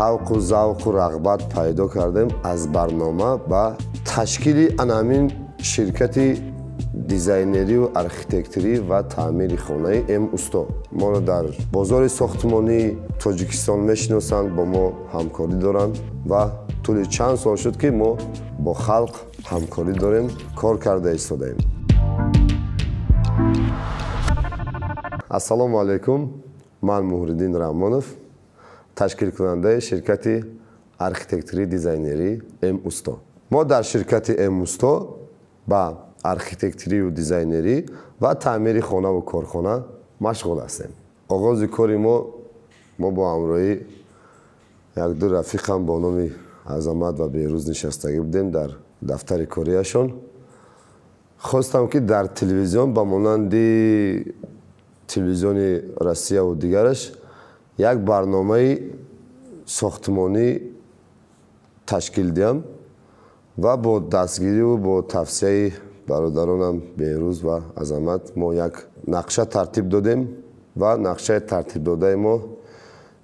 Шавқу завқу рағбат пайдо кардем аз барнома ба ташкили анамин ширкати дизайнерию архитекторӣ ва таъмири хонаи М Усто. Моро дар бозори сохтмонии Тоҷикистон мешиносанд, бо мо ҳамкорӣ доранд ва тӯли чанд сол шуд, ки мо бо халқ ҳамкорӣ дорем, кор карда истодаем. Ассалому алайкум, ман Муҳриддин Раҳмонов, ташкилкунандаи ширкати архитекторӣ дизайнерӣ М Усто. Мо дар ширкати М Усто ба архитекторию дизайнерӣ ва таъмири хонаву корхона машғул ҳастем. Оғози кори мо бо ҳамроҳӣ якду рафиқам бо номи Азамат ва Беҳрӯз нишастагӣ будем дар дафтари кориашон. Хостам, ки дар телевизион ба монанди телевизиони Россияву дигараш як барномаи сохтмонӣ ташкил диҳам ва бо дастгириву бо тавсияи бародаронам Беҳрӯз ва Азамат мо як нақша тартиб додем ва нақшаи тартибдодаи мо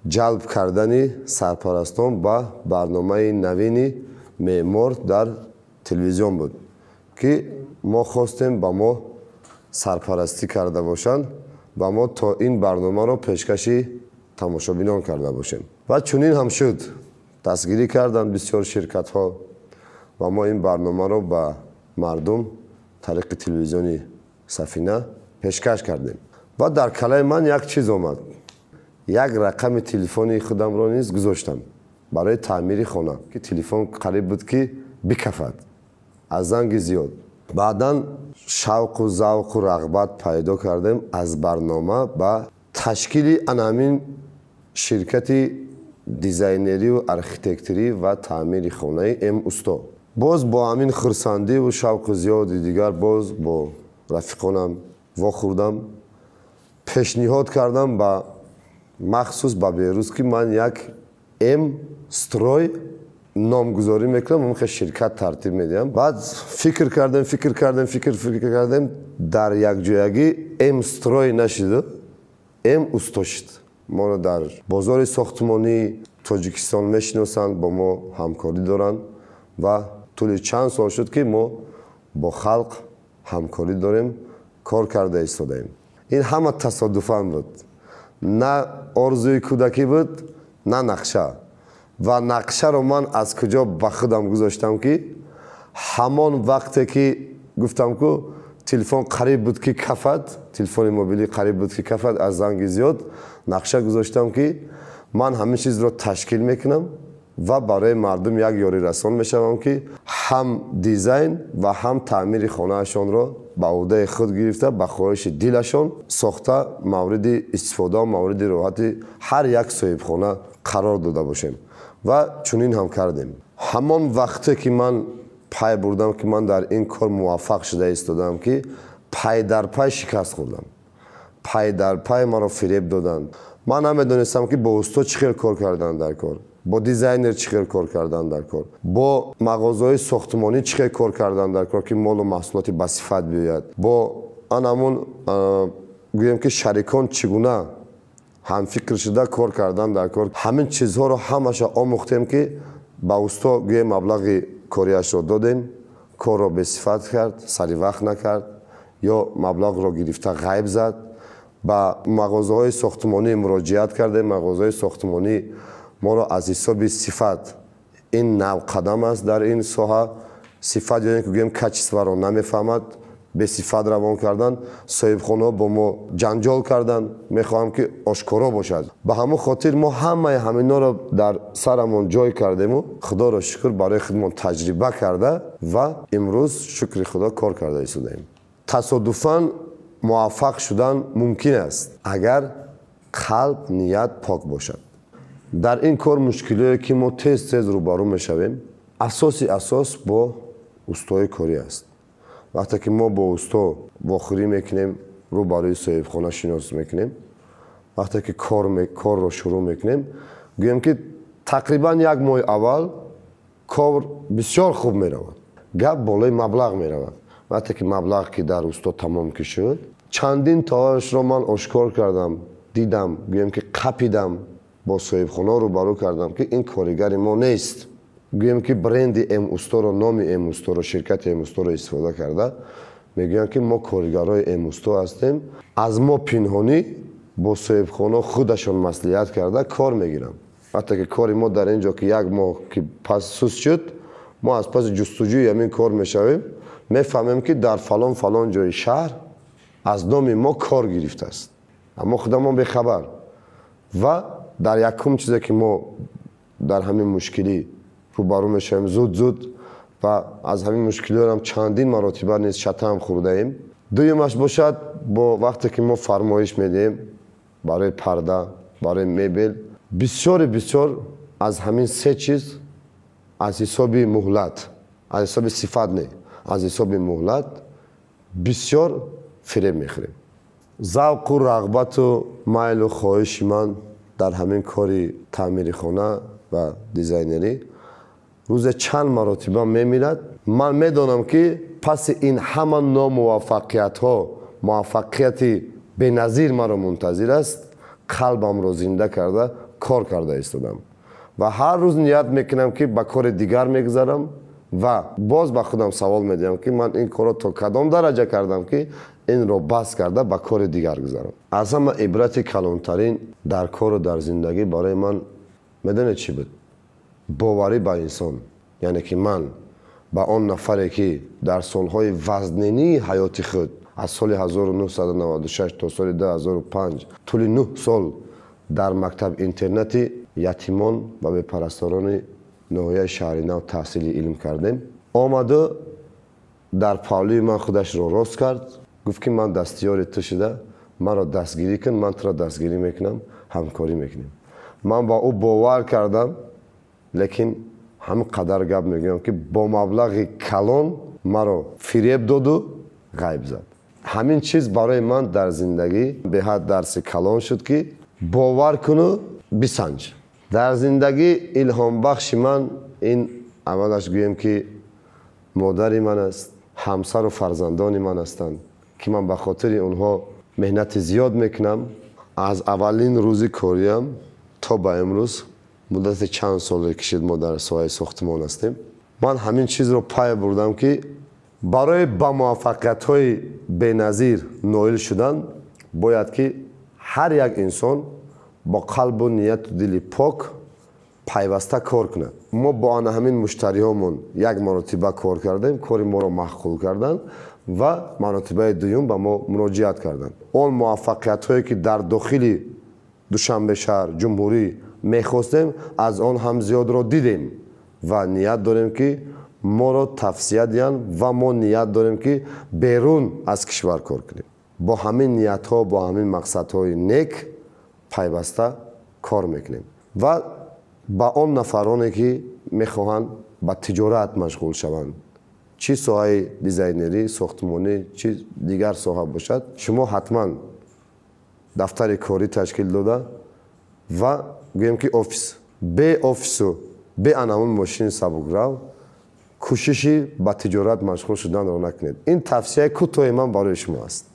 ҷалб кардани сарпарастон ба барномаи навини меъмор дар телевизион буд, ки мо хостем ба мо сарпарастӣ карда бошанд ва мо то ин барномаро пешкаши тамошобинон карда бошем. Ва чунин ҳам шуд. Дастгирӣ карданд бисёр ширкатҳо ва мо ин барномаро ба мардум тариқи телевизиони Сафина пешкаш кардем. Ва дар калаи ман як чиз омад. Як рақами телефони худамро низ гузоштам барои таъмири хона, ки телефон қариб буд, ки бикафад аз занги зиёд. Баъдан шавқу завқу рағбат пайдо кардем аз барнома ба ташкили анамин ширкати дизайнерию архитекторӣ ва таъмири хонаи М Усто. Боз бо ҳамин хурсандиву шавқу зиёди дигар боз бо рафиқонам вохӯрдам, пешниҳод кардам ба махсус ба Беҳрӯз, ки ман як М Строй номгузорӣ мекунам, ҳамин ширкат тартиб медиҳам. Баъд фикр кардем, фикр кардем, фикр кардем, дар якҷоягӣ М Строй нашиду М Усто шуд. Моро дар бозори сохтмонии Тоҷикистон мешиносанд, бо мо ҳамкорӣ доранд ва тӯли чанд сол шуд, ки мо бо халқ ҳамкорӣ дорем, кор карда истодаем. Ин ҳама тасодуфан буд. На орзуи кӯдакӣ буд, на нақша. Ва нақшаро ман аз куҷо ба худам гузоштам, ки ҳамон вақте ки гуфтам, ку телефон қариб буд, ки кафад, телефони мобилӣ қариб буд, ки кафад аз занги зиёд, нақша гузоштам, ки ман ҳамин чизро ташкил мекунам ва барои мардум як ёрирасон мешавам, ки ҳам дизайн ва ҳам таъмири хонаашонро ба ӯҳдаи худ гирифта, ба хоҳиши дилашон сохта, мавриди истифода ва мавриди роҳати ҳар як соҳибхона қарор дода бошем. Ва чунин ҳам кардем. Ҳамон вақте ки ман пай бурдам, ки ман дар ин кор муваффақ шуда истодам, ки пай дар пай шикаст хӯрдам, пай дар пай маро фиреб доданд. Ман намедонистам, ки бо усто чӣ хел кор кардан дар кор, бо дизайнер чӣ хел кор кардан дар кор, бо мағозаҳои сохтмонӣ чӣ хел кор кардан дар кор, ки молу маҳсулоти басифат биёяд, бо ан ҳамун гӯем, ки шарикон чӣ гуна ҳамфикр шуда кор кардан дар кор. Ҳамин чизҳоро ҳамаша омӯхтем, ки ба усто гӯем маблағи кориашро додем, корро бесифат кард, сари вақт накард ё маблағро гирифта ғайб зад. Ба мағозаҳои сохтмонӣ муроҷиат кардем. Мағозаҳои сохтмонӣ моро аз ҳисоби сифат, ин навқадам аст дар ин соҳа, сифат ё ин ки гӯем качестваро намефаҳмад, бесифат равон кардан, соҳибхонаҳо бо мо ҷанҷол карданд. Мехоҳам, ки ошкоро бошад. Ба ҳамон хотир мо ҳамаи ҳаминҳоро дар сарамон ҷой кардему худоро шукр барои худмон таҷриба карда ва имрӯз шукри худо кор карда истодаем. Тасодуфан муваффақ шудан мумкин аст, агар қалб, ният пок бошад. Дар ин кор мушкилие, ки мо тез тез рӯбарӯ мешавем, асоси асос бо устои корӣ аст. Вақте ки мо бо усто вохӯрӣ мекунем, рӯ барои соҳибхона шинос мекунем, вақте ки корро шурӯъ мекунем, гӯем, ки тақрибан як моҳи аввал кор бисёр хуб меравад. Гап болои маблағ меравад. Вақте ки маблағ ки дар усто тамом ки шуд, чандин тоашро ман ошкор кардам, дидам, гӯем ки қапидам. Бо соҳибхона рӯбарӯ кардам, ки ин коригари мо нест. Гӯем ки бренди М Усторо, номи М Усторо, ширкати М Усторо истифода карда мегӯянд, ки мо коригарҳои М Усто ҳастем. Аз мо пинҳонӣ бо соҳибхона худашон маслиҳат карда кор мегиранд. Вақте ки кори мо дар ин ҷо ки як моҳ ки пас суст шуд, мо аз паси ҷустуҷӯи ҳамин кор мешавем, мефаҳмем, ки дар фалон фалон ҷои шаҳр аз номи мо кор гирифтааст, аммо худамон бехабар. Ва дар якум чизе ки мо дар ҳамин мушкилӣ рӯбарӯ мешавем зуд зуд ва аз ҳамин мушкилиҳоам чандин маротиба низ шатам хӯрдаем. Дуюмаш бошад, бо вақте ки мо фармоиш медиҳем барои парда, барои мебел, бисёри бисёр аз ҳамин се чиз аз ҳисоби муҳлат, аз ҳисоби сифат не, аз ҳисоби муҳлат бисёр фиреб мехӯрем. Завқу рағбату майлу хоҳиши ман дар ҳамин кори таъмири хона ва дизайнерӣ рӯзе чанд маротиба мемирад. Ман медонам, ки паси ин ҳама номуваффақиятҳо муваффақияти беназир маро мунтазир аст. Қалбамро зинда карда кор карда истодам ва ҳар рӯз ният мекунам, ки ба кори дигар мегузарам ва боз ба худам савол медиҳам, ки ман ин корро то кадом дараҷа кардам, ки инро бас карда ба кори дигар гузарам. Аз ҳама ибрати калонтарин дар кору дар зиндагӣ барои ман медонед чӣ буд? Боварӣ ба инсон, яъне ки ман ба он нафаре, ки дар солҳои вазнинии ҳаёти худ, аз соли 1996 то соли 2005, тӯли 9 сол дар мактаб интернати ятимон ва бепарасторони ноҳияи Шаҳри Нав таҳсили илм кардем, омаду дар павлии ман худашро рост кард, гуфт, ки ман дастиёри ту шуда, маро дастгирӣ кун, ман туро дастгирӣ мекунам, ҳамкорӣ мекунем. Ман ба ӯ бовар кардам, лекин ҳамин қадар гап мегӯям, ки бо маблағи калон маро фиреб доду ғайб зад. Ҳамин чиз барои ман дар зиндагӣ беҳад дарси калон шуд, ки бовар куну бисанҷ. Дар зиндагӣ илҳомбахши ман ин аввалаш гӯем, ки модари ман аст, ҳамсару фарзандони ман ҳастанд, ки ман ба хотири онҳо меҳнати зиёд мекунам. Аз аввалин рӯзи кориям то ба имрӯз, муддати чанд соле кишид, мо дар соҳаи сохтмон ҳастем, ман ҳамин чизро пай бурдам, ки барои ба муваффақиятҳои беназир ноил шудан бояд, ки ҳар як инсон бо қалбу нияту дили пок пайваста кор кунад. Мо бо ана ҳамин муштариҳомон як маротиба кор кардем, кори моро маъқул карданд ва маротибаи дуюм ба мо муроҷиат карданд. Он муваффақиятҳое, ки дар дохили Душанбе шаҳр, ҷумҳурӣ мехостем, аз он ҳам зиёдро дидем ва ният дорем, ки моро тавсия диҳанд, ва мо ният дорем, ки берун аз кишвар кор кунем. Бо ҳамин ниятҳо, бо ҳамин мақсадҳои нек пайваста кор мекунем. Ва ба он нафароне, ки мехоҳанд ба тиҷорат машғул шаванд, чӣ соҳаи дизайнерӣ, сохтмонӣ, чӣ дигар соҳа бошад, шумо ҳатман дафтари корӣ ташкил дода ва гӯем, ки офис, бе офису бе анамун мошини сабукрав кӯшиши ба тиҷорат машғул шуданро накунед. Ин тавсияи кӯтоҳи ман барои шумо аст.